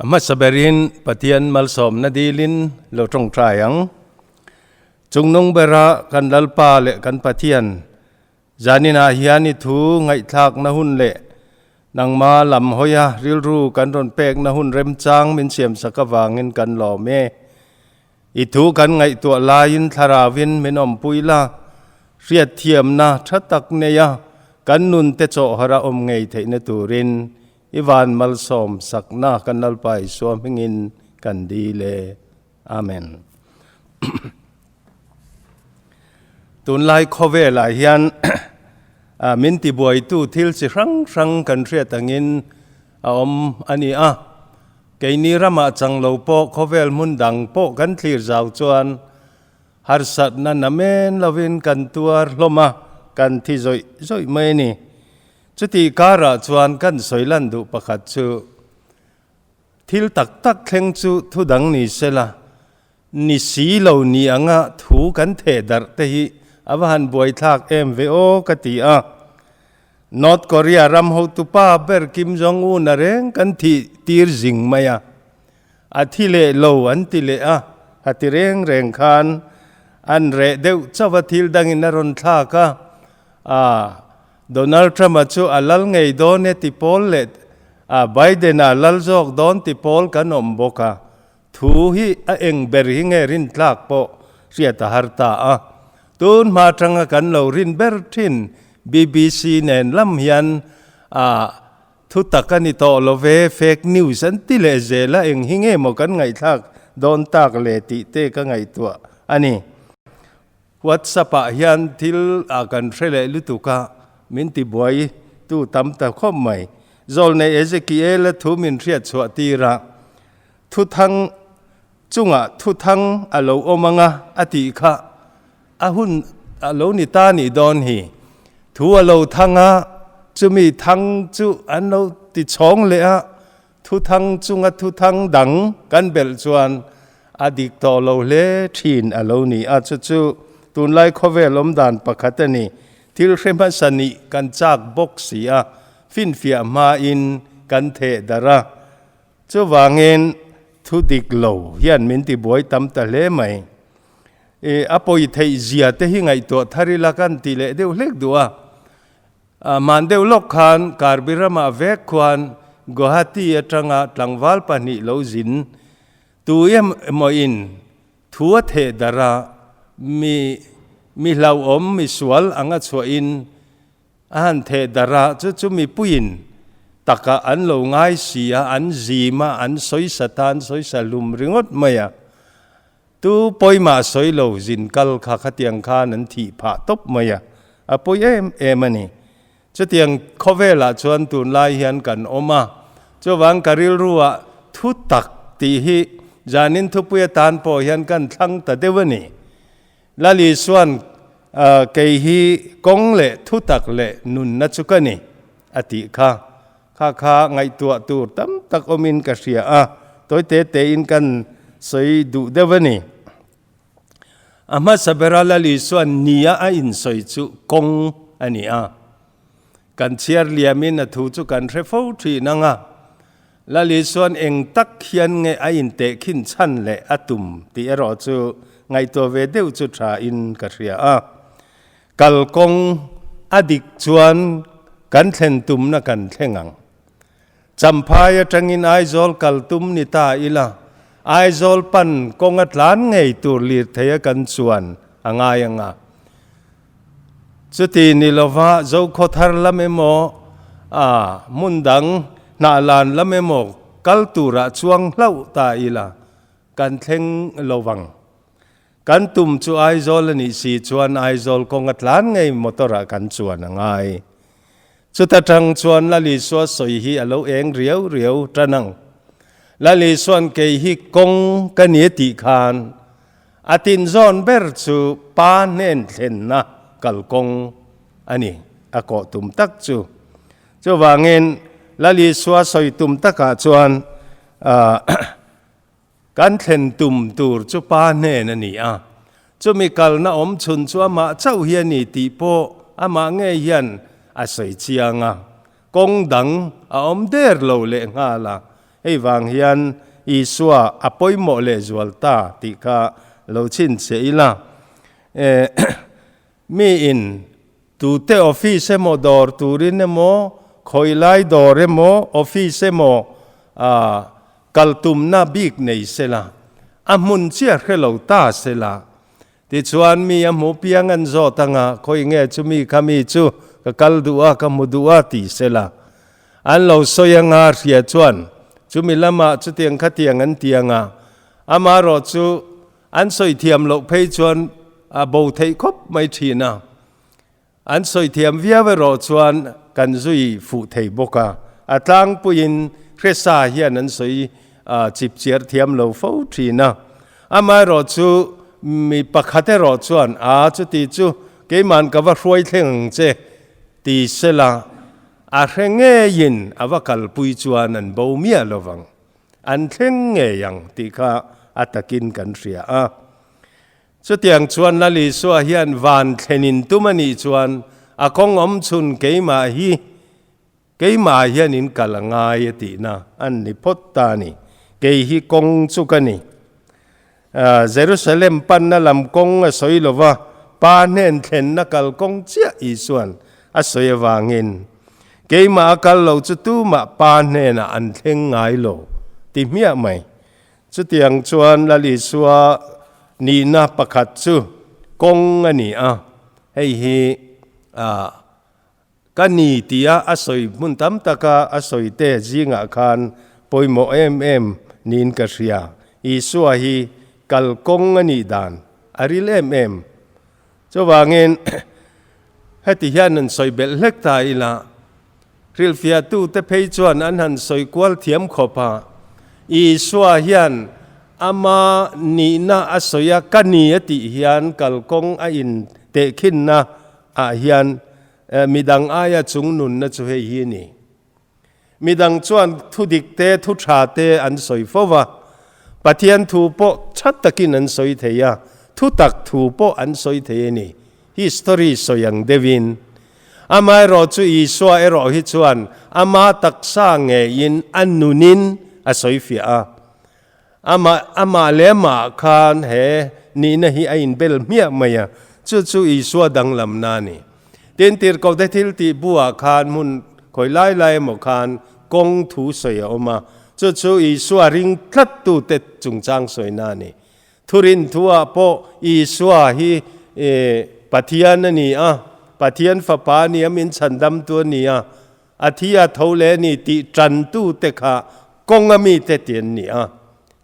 A hmasa berin Pathian malsawmna dilin lo tawngtai ang. Chungnung bera kan Lalpa leh kan Pathian, zaninah hian i thu ngaihthlakna hun leh nangma lam hawia rilru kan rawn pekna hun remchang min siamsak avangin kan lawm e. I thu kan ngaihtuah laiin thlarauin min awmpui la, hriatthiamna tha tak neia kan nunte chawhhara awm ngei theihna turin i van malsawm sakna kan Lalpa Isua hmingin kan dil e. Amen. Tunlai khawvelah hian min tibuaitu thil chi hrang hrang kan hriat angin a awm a ni a. Keini ramah chang lo pawh khawvel hmun dang pawh kan thlir zau chuan harsatna namen lovin kan tuar hlawm a, kan thi zawih zawih mai a ni. Chutih karah chuan kan sawi lan duh pakhat chu thil tak tak thleng chu thu dang ni sela, ni si lo ni anga thu kan theh darh te hi a va han buaithlak em ve aw ka ti a. North Korea ram hotupa ber Kim Jong Un a reng kan thih tir zing mai a, a thi leh lo an ti leh a, ha ti reng reng khan an reh deuh chauh a thil dangin a rawn thlak a, ah Donald Trump a chu a lal ngei dawn e ti pawl leh ah Biden a lal zawk dawn ti pawl kan awm bawk a, Thu hi a eng ber hi nge rin tlak pawh hriat a har ta a. Tun hma atanga kan lo rin ber thin BBC nen lam hian a thu tak a ni tawh lo ve, fake news an ti leh zel a, eng hi nge maw kan ngaihthlak dawn tak le tih te ka ngaihtuah a ni. WhatsApp ah hian thil a kan hre leh lutuk a, min ti buai tu tam ta khawp mai. Zawlnei Ezekiel a thu min hriat chhuah tir a, Thuthang chungah thuthang a lo awm anga a tih kha a hun a lo ni ta nih dawn hi. Thu a lo thang a, chumi thang chu an lo ti chhawng leh a, thuthang chunga thuthang dang kan belh chuan a dik tawh lo hle thin a lo ni a, chu chu tunlai khawvel awmdan pakhat a ni. Thil hre hmasa nih kan chak bawk si a, finfiah hmain kan theh darh a. Chuvangin thu dik lo hian min ti buai tam ta hle mai. I a pawi theih zia te hi ngaihtuah thar ila kan ti leh deuh hlek duh a. Man deuh lawk khan Karbi ramah vek khuan Guwahati atanga tlangval pahnih lo zin tu emaw in thu a theh darh a, mi mi hlauhawm mi sual anga chhuah in A han theh darh a, chu chu mipuiin takah an lo ngai si a, an zim a, an sawisa ta, an sawisa hlum ringawt mai a. Tu pawimah sawi lo zin kal kha khatiang khan an thih phah tawp mai a, a pawi em em a ni. Chutiang khawvelah chuan tunlai hian kan awm a, chuvang ka rilruah thu tak tih hi zanin thupui atan pawh hian kan thlang ta deuh a ni. Lali chuan, Kei hi kawng leh thutak leh nunna chu ka ni, a tih kha. Kha kha ngaihtuah tur tam tak awmin ka hria a, tawi te tein kan sawi duh deuh a ni. A hmasa bera Lali chuan nia a insawi chu kawng a ni a. Kan chhiar liamin a thu chu kan hre fo thin ang a. Lali chuan eng tak hian nge a intehkhin chhan leh a tum tih erawh chu ngaihtuah ve deuh chu tha in ka hria a. Kalkawng a dik chuan kan thlen tumna kan thleng ang. Champhai atangin Aizawl kal tum ni ta ila, Aizawl pan kawng a tlan ngei tur lirthei a kan chuan a ngai ang a. Chuti ni lova Zokhawthar lam emaw, a hmun dang hnahlan lam emaw kal turah chuang hlauh ta ila kan thleng lo vang. Kan tum chu Aizawl a nih si chuan Aizawl kawng a tlan ngei motor ah kan chuan a ngai. Chuta tang chuan Lalisua sawi hi a lo eng riau riau tan ang. Lalisuan kei hi kawng ka ni a tih khan A tinzawn ber chu pa hnen thlenna kalkawng a ni, a kawh tum tak chu. Chuvangin Lal Isua sawi tum takah chuan kan thlen tum tur chu pa hnen a ni a, chumi kalna awm chhun chu amah chauh hi a ni tih pawh amah ngei hian a sawi chiang a, kawng dang a awm der lo lehnghal a. Hei vang hian Isua a pawimawh lehzual ta tih kha lo chhinchhiah ila. Mi in tute office emaw dawr turin emaw, khawi lai dawr emaw, office emaw kal tumna bik nei sela, a hmun chiah hre lo ta sela, tichuan mi a hmu piang an zawt anga khawi nge chu mi kha mi chu ka kal duh a, ka hmu duh a ti sela. An lo sawi anga hria chuan chumi lamah chutiang khatiang an ti anga, amaherawh chu An sawi thiam loh phei chuan a bo theih khawp mai thin a, an sawi thiam viau erawh chuan kan zui fuh thei bawk a, a tlangpuiin hresa hian an sawi chip chiar thiam lo fo thin a. Amaherawh chu mi pakhat erawh chuan, A chuti chu keiman ka va hruai thleng ang che ti sela, a hre ngeiin a va kalpui chuan an bo miah lovang. An thleng ngei ang tih kha a takin kan hria a. Chutiang chuan Lal Isua hian van thlenin tum a nih chuan a kawng awm chhun keimah hi keimah hian in kal a ngai a tihna an ni phawt ta a ni. Kei hi kawng chu ka ni. Jerusalem panna lam kawng a sawi lo va, Pa hnen thlenna kal kawng chiah Isua'n a sawi avangin, Keimah a kal lo chu tumah Pa hnenah an thleng ngai lo, ti hmiah mai. Chutiang chuan Lal Isua nihna pakhat chu kawng a ni a, hei hi Ka ni tia a sawi hmun tam taka a sawi te zingah khan pawimawh em em niin ka hria. Isua hi kalkawng a nih dan a ril em em. Chuvangin heti hian han sawi belh hlek ta ila, hrilhfiahtute phei chuan an han sawi kual thiam khawp a, Isua hian ama nihna a sawi a, ka ni a tih hian kalkawng a intehkhinna Ah hian midang aia chung nunna chu hei hi a ni. Midang chuan thu dik te, thu tha te an sawi fo va, Pathian thu pawh tha takin an sawi thei a, thu tak thu pawh an sawi thei a ni. History sawi ang deuhin. Amaherawh chu Isua erawh hi chuan ama taksa ngeiin a nunin a sawi fiah a. Amah, amah leh amah khan he nihna hi a inbel hmiah mai a, chu chu Isua danglamna a ni. Tin, Tirhkohte thil tih buah khan hmun khawi lai lai emaw khan kawng thu sawi a awm a, chu chu Isua ring tlattute chungchang sawina a ni. Thurin thuah pawh Isua hi Pathian a ni a, Pathian Fapa a ni a, min chhandamtu a ni a, A thi a tho leh a ni tih tantute kha kawng a mite ti an ni a,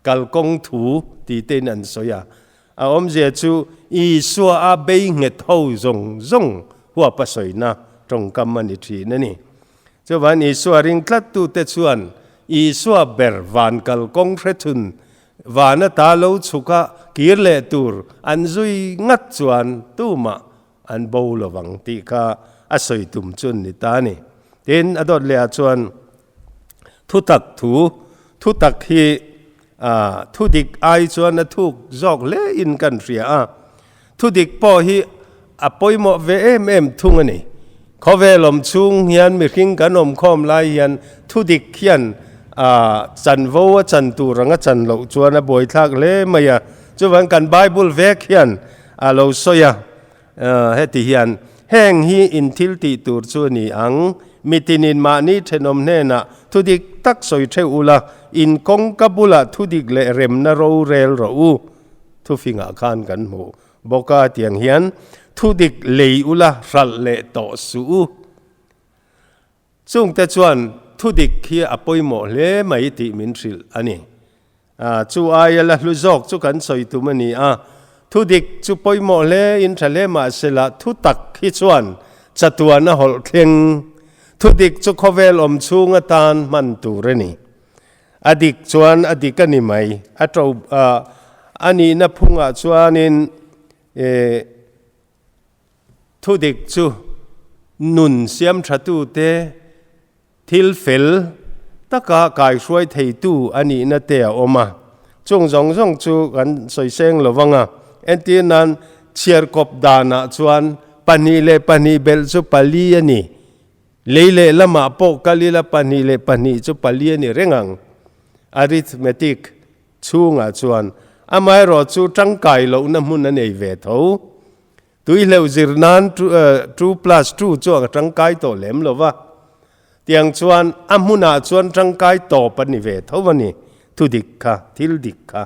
kalkawng thu ti tein an sawi a. A awmzia chu Isua a bei nghet ho zawng zawng huap a sawina tawngkam a ni thin a ni. Chuvan Isua ring tlattute chuan Isua ber van kalkawng hrechhun van ata lo chhuk a kir leh tur an zui ngat chuan tumah An bo lovang tih kha a sawi tum chu an ni ta a ni. Tin, a dawt lehah chuan thutak thu, thutak hi thudik ai chuan a thuk zawk hle in kan hria a. Thudik pawh hi a pawimawh ve em em thung a ni. Khawvel awm chhung hian mihring kan awm khawm lai hian thudik hian chanvo a chan tur ang a chan loh chuan a buaithlak hle mai a. Chuvang kan Bible vek hian A lo sawi a, heti hian, Heng hi in thil tih tur chu a ni ang, mitinin mahni thenawm hnenah thu dik tak sawi theuh ula, in kawngka bulah thu dik leh remna rorel rawh u. Thufingah khan kan hmuh bawk a, tiang hian, Thu dik lei ula hralh leh tawh suh u. Chungte chuan thu dik hi a pawimawh hle mai tih min hrilh a ni. Chu aia la hlu zawk chu kan sawi tum a ni a, thu dik chu pawimawh hle in tha hle mah sela thu tak hi chuan chatuan a hawlh thleng. Thu dik chu khawvel awm chhung atan hman tur a ni. A dik chuan a dik a ni mai. A to a nihna phungah chuanin Thudik chu nun siam thatute thil fel taka kaihruai theitu a nihna te a awm a. Chung zawng zawng chu kan sawi seng lo vang a. Entir nan chhiarkawp danah chuan 2 leh 2 belh chu pali a ni. Lei leh lamah pawh kal ila 2 leh 2 chu pali a ni reng ang. Arithmetic chhungah chuan amaherawhchu tangkai lohna hmun a nei ve tho. Tuihleuh zir nan two plus two chuan a tangkai tawh lem lo va, tiang chuan a hmunah chuan tangkai tawp a ni ve tho a ni. Thu dik kha, thil dik kha.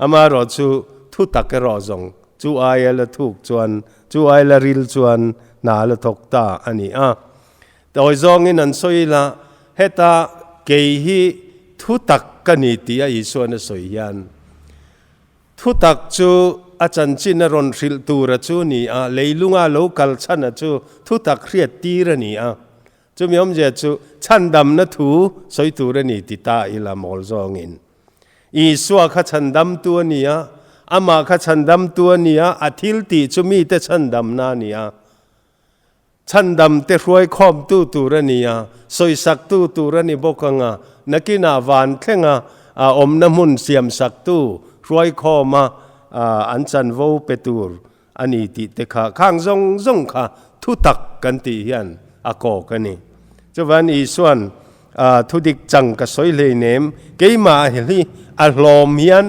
Amaherawhchu thu tak erawh zawng chu aia la thuk chuan, chu aia la ril chuan hna la thawk ta a ni a. Tawi zawngin an sawi ila, heta kei hi thu tak ka ni tih a Isuan a sawi hian, thu tak chu a chanchin a rawn hrilh tura chu ni a, leilunga lo kal chhana chu thu tak hriat tir a ni a. Chumi awmzia chu chhandamna thu sawi tur a ni ti ta ila mawl zawngin. Isua kha chhandamtu a ni a, amah kha chhandamtu a ni a, a thil tih chu mite chhandamna a ni a. Chhandam te hruai khawmtu tur a ni a, sawisaktu tur a ni bawk ang a, nakinah van thlenga a awmna hmun siamsaktu hruai khawma an chanvo pe tur a ni tih te kha khang zawng zawng kha thu tak kan tih hian a kawk a ni. Chuvan Isuan thu dik chang ka sawi hleinem, keimah hi a hlawm hian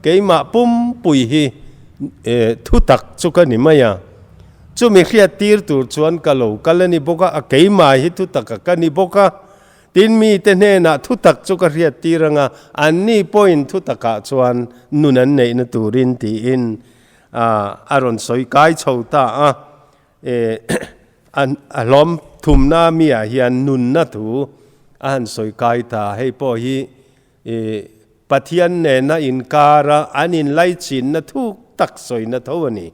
keimah pumpui hi thu tak chu ka ni mai a, chumi hriat tir tur chuan ka lo kal a ni bawk a, a keimah hi thu tak a ka ni bawk a, tin mite hnenah thu tak chu ka hriat tir ang a, anni pawhin thu takah chuan nun an neihna turin tiin a rawn sawi kai chho ta a. A hlawm thumna mi ah hian nunna thu a han sawi kai ta. Hei pawh hi Pathian nena inkara an inlaichinna thuk tak sawina tho a ni.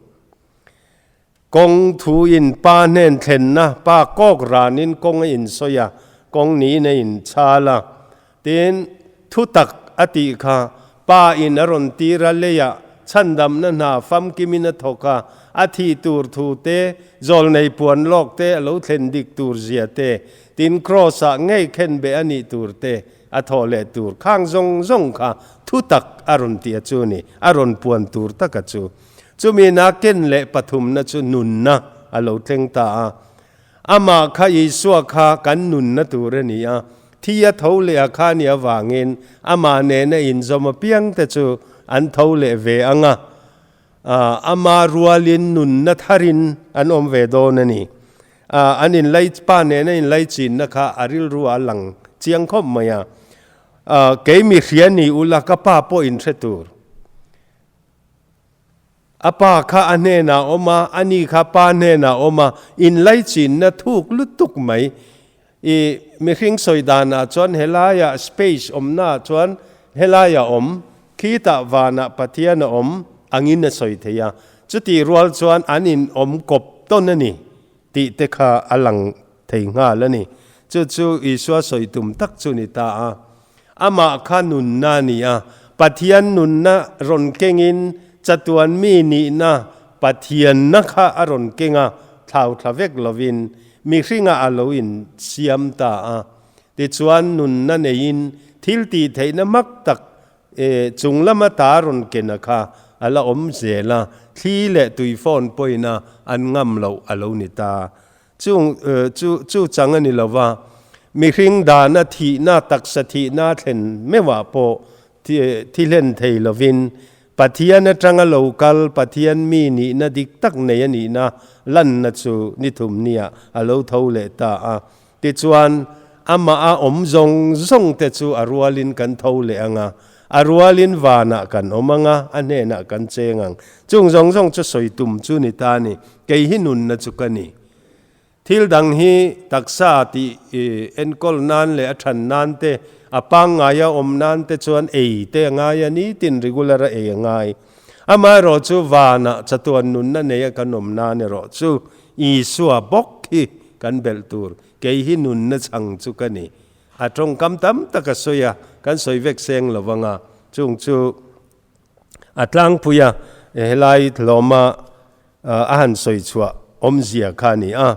Kawng thu in pa hnen thlenna, pa kawk ranin kawng a insawi a, kawng niin a inchhal a. Tin, thu tak a tih kha Pa in a rawn tir a, leiah chhandamna hna famkimin a thawk a, a thih tur thu te, zawlnei puan lawk te a lo thlen dik tur zia te, tin Kraws ah ngei khen beh a nih tur te a thawh leh tur khang zawng zawng kha thu tak a rawn ti a chu ni, a rawn puan tur tak a chu. Chumi na ken leh pathumna chu nunna a lo thleng ta a. Amah kha Isua kha kan nunna tur a ni a, thi a tho leh a kha nih avangin amah nena inzawm apiangte chu an tho leh ve ang a, ama rualin nunna tharin an awm ve dawn a ni. An inlai, pa nena inlaichinna kha a rilru a lang chiang khawp mai a, Kei mi hria ni ula ka pa pawh inhre tur. A pa kha a hnenah a awm a, a ni kha pa hnenah a awm a, inlaichinna thuk lutuk mai. I mihring sawi danah chuan helaiah space awmnaah chuan helaiah awm, khitah vanah Pathian a awm angin a sawi thei a. Chutih rual chuan an inawm kawp tawn a ni tih te kha a lang thei nghal a ni. Chu chu Isua sawi tum tak chu ni ta a. Amah kha nunna a ni a, Pathian nunna rawn kengin chatuan mi nihna Pathianna kha a rawn keng a, thlau thla vek lovin mihringah a lo insiam ta a. Tichuan nunna neiin thil tih theihna mak tak chung lama ta rawn kena kha a la awm zel a, thli leh tui phone pawhin a an ngam loh a lo ni ta. Chung chu chu chang a ni lo va, mihring dana thihna, taksa thihna thlen meuhah pawh thi hlen thei lovin, Pathian atanga lo kal, Pathian mi nihna dik tak nei a nihna lanna chu ni thum niah a lo tho leh ta a. Tichuan, amah a awm zawng zawng te chu a rualin kan tho leh ang a, a rualin vanah kan awm ang a, a hnenah kan cheng ang. Chung zawng zawng chu sawi tum chu ni ta a ni. Kei hi nunna chu ka ni. Thil dang hi taksa tih enkawl nan leh a than nan te, a pangngaia awm nan te chuan ei te a ngai a, nitin regular a ei a ngai. Amaherawh chu vanah chatuan nunna neia kan awm nan erawh chu Isua bawk hi kan belh tur. Kei hi nunna chhang chu ka ni. A tawngkam tam tak a sawi a, kan sawi vek seng lo vang a, chung chu A tlangpui a, helai hlawma a han sawi chhuah awmzia kha a ni a.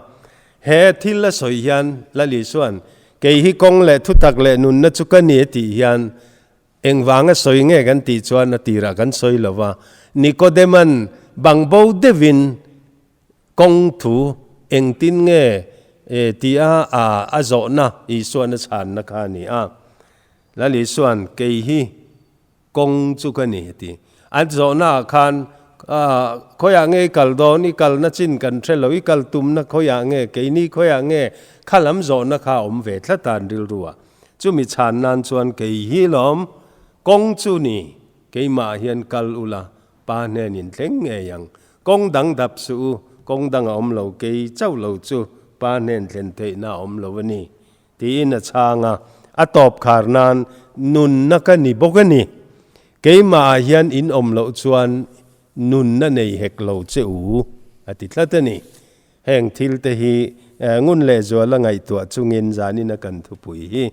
He thil a sawi hian Lali chuan, Kei hi kawng leh thutak leh nunna chu ka ni a tih hian engvanga sawi nge kan tih chuan a tirah kan sawi lo va. Nikodema'n bangbo deuhin kawng thu engtin nge tia a zawhna Isuan a chhanna kha a ni a. Lal Isua'n kei hi kawng chu ka ni a ti. An zawhnaah khan khawiah nge i kal dawn, i kalna chin kan hre lo, i kal tumna khawiah nge, keini khawiah nge kha lam zawhna kha a awm ve tlat a an rilru ah. Chumi chhan nan chuan kei hi lawm kawng chu ni, keimah hian kal ula Pa hnen in thleng ngei ang. Kawng dang dap suh u, kawng dang a awm lo, kei chauh lo chu Pa hnen thlen theihna a awm lo a ni, tiin a chhang a. A tawp khar nan nunna ka ni bawk a ni. Keimah ah hian in awm loh chuan nunna nei hek lo che u, a ti tlat a ni. Heng thil te hi ngun leh zuala ngaihtuah chungin zanin a kan thupui hi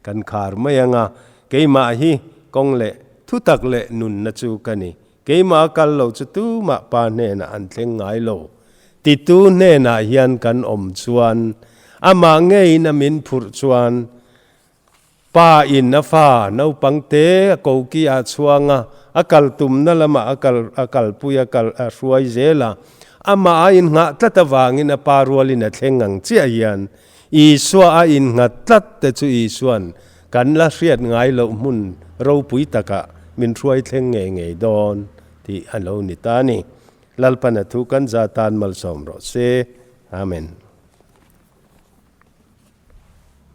kan khar mai ang a, keimah hi kawng leh thutak leh nunna chu ka ni. Keimah a kal lo chu tumah pa hnenah an thleng ngai lo. Titu hnenah hian kan awm chuan amah ngeiin a min phurh chuan Pa in a fa naupang te a koki ah chhuang a, a kal tumna lamah a kal a kalpui a kal a hruai zel a. Amah a inngah tlat avangin a pa rualin a thleng ang chiah hian Isua a innghat tlat te chu Isua'n kan la hriat ngai loh hmun ropui takah min hruai thleng ngei ngei dawn tih a lo ni ta a ni. Lalpan a thu kan za tan malsawm rawh se. Amen.